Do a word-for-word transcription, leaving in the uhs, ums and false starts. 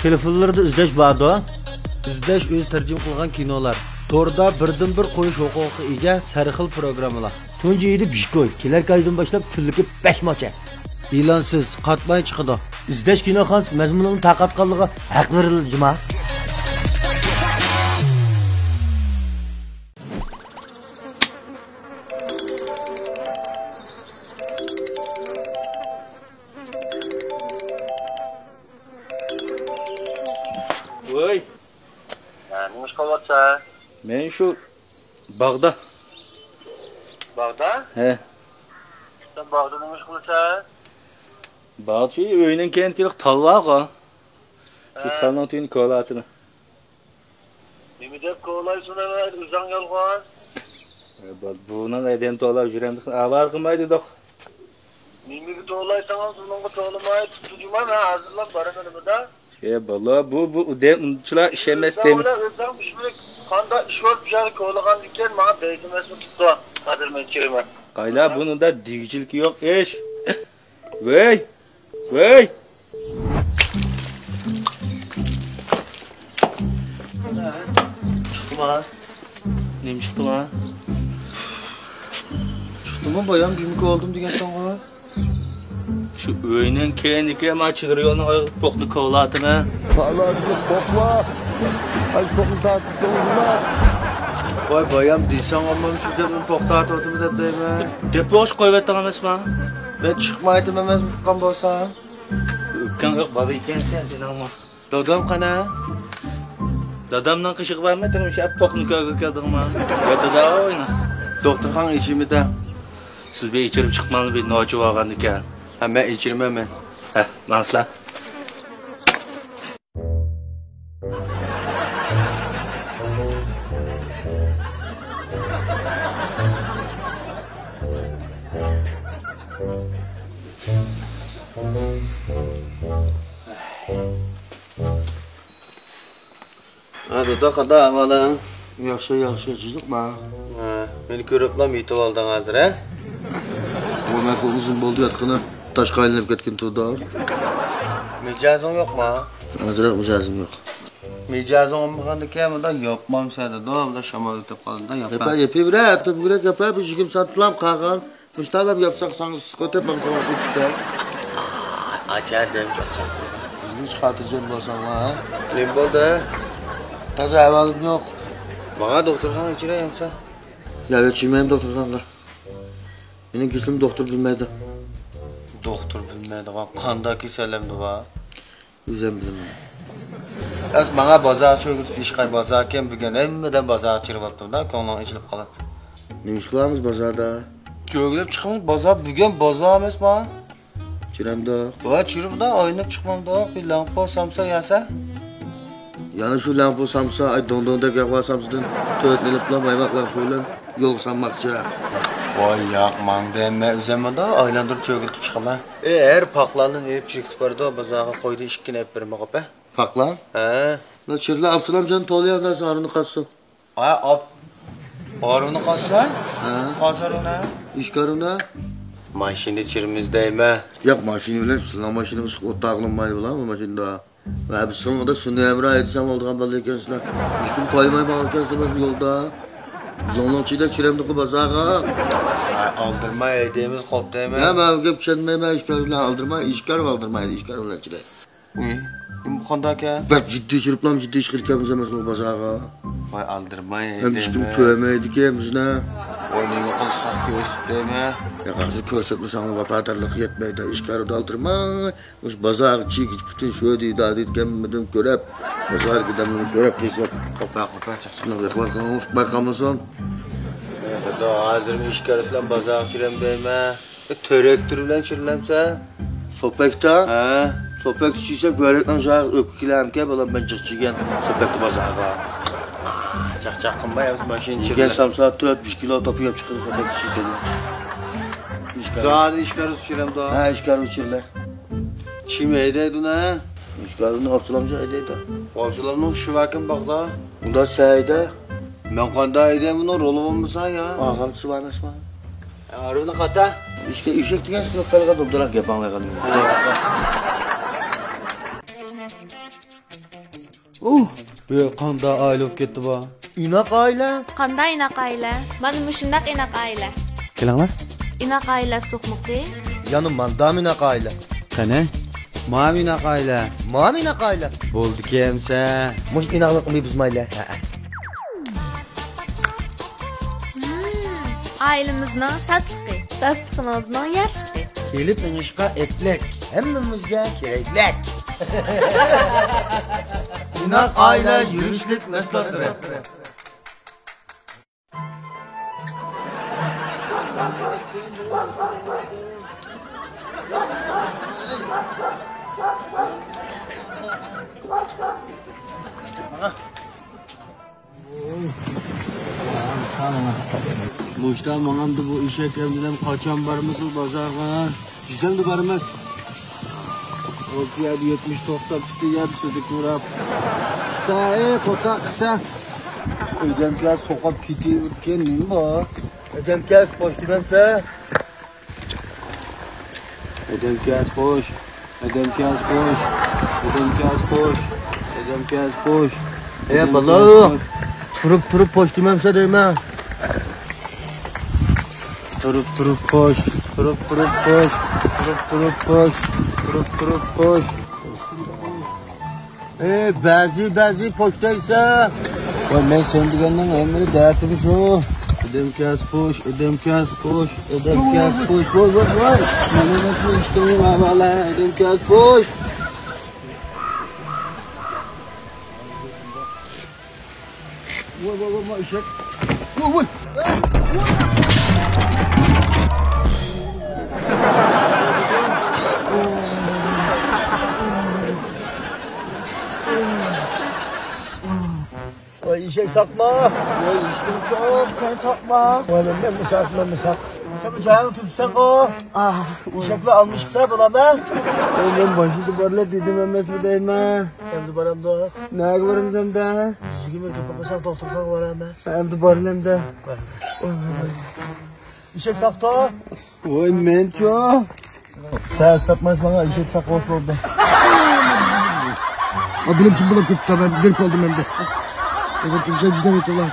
تېلېفونلىرىدا ئىزدەش باردۇ. ئىزدەش ئۆزى تەرجىمە قىلغان كىنولار. توردا بىردىنبىر قويۇش ھوقۇقىغا ئىگە سەرخىل پروگراممىلار. تۇنجى ئىدى بىشكوي. كېلەر ئايدىن باشلاپ كۈنلۈكى بەش موچە. ئېلانسىز، قاتماي چىقىدۇ. ئىزدەش كىنوخانىسى مەزمۇنىنىڭ تارقاتقانلىقىغا ھەق بېرىلدى جۇما. ۋوي. ھە، نېمە ئىش قىلىۋاتىسەن؟ مەن شۇ باغدا. باغدا؟ ھە. سەن باغدا نېمە ئىش قىلىسەن؟ باغدا شۇ ئۆينىڭ كەينىدىكى تال بارغۇ. شۇ ھە. تالنىڭ تۈۋىنى كولاۋاتىمەن. نېمە دەپ كولايسەن، ئۆزۈڭ يالغان. ئە، بۇ-، بۇنىڭ ئەدەم تولاپ يۈرەمدىكىن ئاۋارە قىلماي دېدۇق. نېمىگە تولايسىڭىز، ئۇنىڭغا تولىماي، تۇتۇپ جۇما، مەن ھازىرلاپ بارىمەن بۇدا. ئە، بالا، بۇ، بۇ دەم ئۇنچىلا ئىش ئەمەس دەم. ئۆزۈڭ بىلە ئۆزۈڭ پىشمىلىك قانداق ئىش بولۇپ بۇ يەرگە كولىغاندىكىن، ماڭا دەيدىمەسمۇ تۇتتۇ. ھازىر مەن چىرىمەن. قايلا، بۇنىڭدا دېگۈچىلىكى يوق ئىش. ۋەي! ۋەي! چىقتىما؟ نېمە چىقتىما؟ چىقتىمۇ، بايام بىمكە ئالدىم دېگەنتىڭغۇ. شۇ ئۆينىڭ كەينىدىكى ما چېگرا يولنىڭ ئايىغىدا پوقنى كولاۋاتىمەن. كالادىكى پوقلار. ئاي، پوقنى تارتىپ تۇرۇڭلار. ۋاي، بايام دېسەڭ ئاممام شۇ دەپ پوق تارتىۋاتىمەن دەپ دەيمەن. دەپ بولغاچ قويۇۋەتتىڭ ئەمەسما؟ مەن چىقمايتىمەن ئەمەسمۇ ئۇققان بولسا. ئۆپكەڭ يوق بالا ئىكەنسەن سېنىڭمۇ. دادام قانا؟ دادامنىڭ قېشىغا بارمىدىڭمۇ؟ شۇ پوقنى كۆرگىلى كەلدىڭما؟ يا دادا ئوينا. دوختۇرخانا ئىچىمىدە. سىز بىر ئىچىرىپ چىقماڭلار، بىر نوچى بولغاندىكەن. ھە، مەن ئىچىرمەن مەن. ھە، ماڭسىلەر. ھە، دادا، قانداق ئەھۋالىڭ؟ ياخشى، ياخشى، جىجلىقما؟ ھە، مېنى كۆرۈپلا يېتىۋالدىڭ ھازىر، ھە؟ بۇ مەن ئۇزۇن بولدى ياتقىنىم. تاشقا ئايلىنىپ كەتكىن تۇردى. مىجەزىڭ يوقما؟ ئازراق مىجەزىم يوق. مىجەزىڭ بولمىغاندىكىن، مۇنداق ياپمامسەن دەيدۇ، مۇنداق شامال ئۆتۈپ قالىدۇ، ياپما. ياپا، يېپىۋېرە، ئۆتۈپ بېرەك، ياپا، بىر يىگىرمە سانتىلام قالغان. مۇشتاقلاپ ياپساق ساڭا ئىسسىق ئۆتۈپ، ماڭا ساڭا ئۆتۈپ كېتەر. ئاچا دەم چاقچاق. بىزنى ھېچ خاتىرجەم بولساڭلار، ھە؟ نېمە بولدى؟ تازا ئەھۋالىم يوق. ماڭا دوختۇرخانىغا ئېچىرەي ئەمسە. يا، يا، چۈشۈرمەيمەن دوختۇرخانىغا. مېنىڭ كېسىلىمنى دوختۇر بىلمەيدۇ. دوختۇر بىلمەيدىغان قانداق كېسەل ئەمدى بار؟ ئۆزۈم بىلمەي. ئەس ماڭا بازارغا چۆگۈرتۈپ ئىشقاي، بازاركەن بۈگۈن ھەممىدىن بازارغا چىرىۋاپتۇ-دا، كۆڭلۈڭ ئېچىلىپ قالاتتى. نېمە ئىش قىلامىز بازاردا؟ چۆگۈرۈپ چىقىمىز بازار، بۈگۈن بازار ئەمەسما؟ چىرەمدۇق؟ ۋاي چىرىمدا ئايلىنىپ چىقمامدۇق، بىر لەڭپۇ سامسا يەسە. يەنە شۇ لەڭپۇ سامسا، ئاي دىڭ دىڭ دەپ ياغلار سامسىدىن تۆتنى ئېلىپلا مايماق لەڭپۇ بىلەن يولغا سالماقچى. ۋاي ياق، ماڭدى ھەممە ئۆزەممىدا ئايلاندۇرۇپ چۆگۈرتۈپ چىقىمەن. ئى، ھەر پاقلاردىن ئېلىپ چىرىكىتىپ بارىدۇ، بازارغا قويدى ئىككىنى ئېلىپ بېرىمەن قوپە. پاقلان؟ ھە. نو چىرلا ئاپسالام جان تولىيان دەس ھارۇننى قاتسۇن. ھە، ئاپ. ھارۇننى قاتسان؟ ھە. قاتس ھارۇننى. ئىشكارۇنى. ماشىنا چىرىمىز دەيمەن. ياق، ماشىنا بىلەن سىلەر ماشىنىغا چىقىپ ئولتۇرغىلى بولمايدۇ بۇلار، بۇ ماشىنىدا. ۋە بىز سىلىڭدا سۈنئىي ھەمراھ ھەيدىسەڭ بولىدىغان بالا ئىكەنسىلەر. ھېچكىم قايماي ماڭغان ئىكەنسىلەر يولدا. بىز ئۇنىڭ ئىچىدە چىرەمدۇقى بازارغا. ئالدىرماي ھەيدەيمىز، قوپ دەيمەن. يا، مەن گەپ چۈشەنمەيمەن، ئىشكار بىلەن ئالدىرماي، ئىشكار ئالدىرمايدۇ، ئىشكار بىلەن چىرەي. ئۇي، نېمە قانداقكەن؟ بەك جىددىي چىرىپلام، جىددىي چىقىپ كەلمىز ئەمەسمۇ بازارغا. ۋاي، ئالدىرماي ھەيدەيمەن. ھەم ھېچكىم كۆرمەيدىكەن بىزنى. ۋاي، نېمە قىلساق كۆرسىتىپ دەيمەن. يا، ھازىر كۆرسەتمىسەڭ ۋاپادارلىق يەتمەيدۇ، ئىشكار ئالدىرماي. مۇشۇ بازارغا چىگىچ پۈتۈن شۆدى دادىدىكەن مىدىم كۆرەپ، بازاردىكى ئادەملەرنى كۆرەپ قېزىپ. قوپا، قوپا، چاقچاق. شۇنداق ئەھۋال قىلىڭ، ئۇقماي قالمىسۇن. دادا، ھازىرمۇ ئىشكار بىلەن بازارغا چىرەم دەيمەن. تراكتور بىلەن چىرىلەمسە؟ سوپەكتە؟ ھە. سوپەكتە چىرسە، بۆرەكنىڭ جايىغا ئۆپكە كېلەمكەن، بالام، مەن جىق چىگەن سوپەكتە بازارغا. چاقچاق قىلماي، ماشىنا چىرىلەپ. يېگەن سامسا تۆت، بەش كىلو توپا يەپ چىقىدۇ سوپەكتە چىرسە. زادى ئىشكار چىرەمدۇ؟ ھە، ئىشكار چىرىلە. كىم ھەيدەيدۇ نە؟ ئىشكارنى ئابسالامجان ھەيدەيدۇ. ئابسالامنىڭ ئىشى باركەن باغدا. ئۇندا سەن ھەيدە. مەن قانداق ھەيدەي، بۇنىڭ رولى بولمىسا يا. ئاغامچىسى بار ئەمەسما؟ ئارۇنى قاتا. ئىشكە ئېشەك دېگەن سىنىپ قالغان دوبدۇراق گەپ ئاڭلايدىغان. ئۇھ، بۇ قانداق ئائىلە بولۇپ كەتتى بۇ؟ ئىناق ئائىلە. قانداق ئىناق ئائىلە؟ مانا مۇشۇنداق ئىناق ئائىلە. كېلىڭلار. ئىناق ئائىلە سوقمىقى. يەنە ماندامۇ ئىناق ئائىلە. قېنى؟ مامۇ ئىناق ئائىلە. مامۇ ئىناق ئائىلە. بولدىكى ئەمسە. مۇشۇ ئىناقلىقنى بۇزمايلى. ھە. ئائىلىمىزنىڭ شادلىقى، داستىخىنىڭىزنىڭ يارىشىقى. ئېلىپ ئېڭىشقا ئەپلەك، ھەممىمىزگە كېرەكلىك. ئىناق ئائىلە يۈرۈشلۈك مەھسۇلاتلىرى. مۇشتا ماڭامدۇ بۇ ئېشەك ئەمدىدەم قاچان بارىمىز بۇ بازارغا؟ دېسەمدە بارىمىز. ئوكياد يەتمىش توختاپ كېتىپ يەر سۈدۈك ئۇراپ. ئىشتا، ئەي، قورقاق ئىشتا. ئۆيدەمكە سوقاپ كېتىۋېتكەن نېمە بار؟ ئۆيدەمكە پوش دېمەمسە؟ ئادەمكەس خوش، ئادەمكەس خوش، ئادەمكەس خوش، ئادەمكەس خوش. ئەي بالا، تۇرۇپ تۇرۇپ پوش دېمەمسە دەيمەن. تۇرۇپ تۇرۇپ پوش، تۇرۇپ تۇرۇپ پوش، تۇرۇپ تۇرۇپ پوش، تۇرۇپ تۇرۇپ پوش. ئەي، بەزى، بەزى پوش دەيسە. ۋاي، مەن سەن دېگەننىڭ ھەممىنى دەتىم شۇ. ئادەمكەس پوش، ئادەمكەس پوش، ئادەمكەس پوش. ۋاي، ۋاي، ۋاي. مانا مۇشۇ ئىشتىن ئاۋالا، ئادەمكەس پوش. ۋاي، ۋاي، ۋاي، ۋاي، ئېشەك. ۋاي، ۋاي. ۋاي، ئېشەك ساقما. ۋاي، ئېشەك ساق، سەن ساقما. ۋاي، مەن، مەن مۇساق، مەن مۇساق. سەن بۇ جايىڭدا تۇرۇپسەنغۇ. ئاھ، ئېشەكلەر ئالمىشىپسە بولامەن. ۋاي، مەن باشىدا بارلا دېدىم ئەمەسمۇ دەيمەن. ئەمدى بارامدۇق؟ نەگە بارىمىز ئەمدى؟ بىزگىمۇ گېپىڭ قىلساڭ دوختۇرخانىغا بارامەن. ئەمدى بارلا ئەمدى. بار. ئېشەك ساقتا. ۋاي مەنچۇ. سەن تاپمايسەن ماڭا ئېشەك ساق بولسا بولدى. ئا، دىلىم چىم بولۇپ كېتىپتۇ، مەن بىر قالدىم ئەمدى. ئۆزۈم تۇرسام جىدەم ئېيتىڭلار.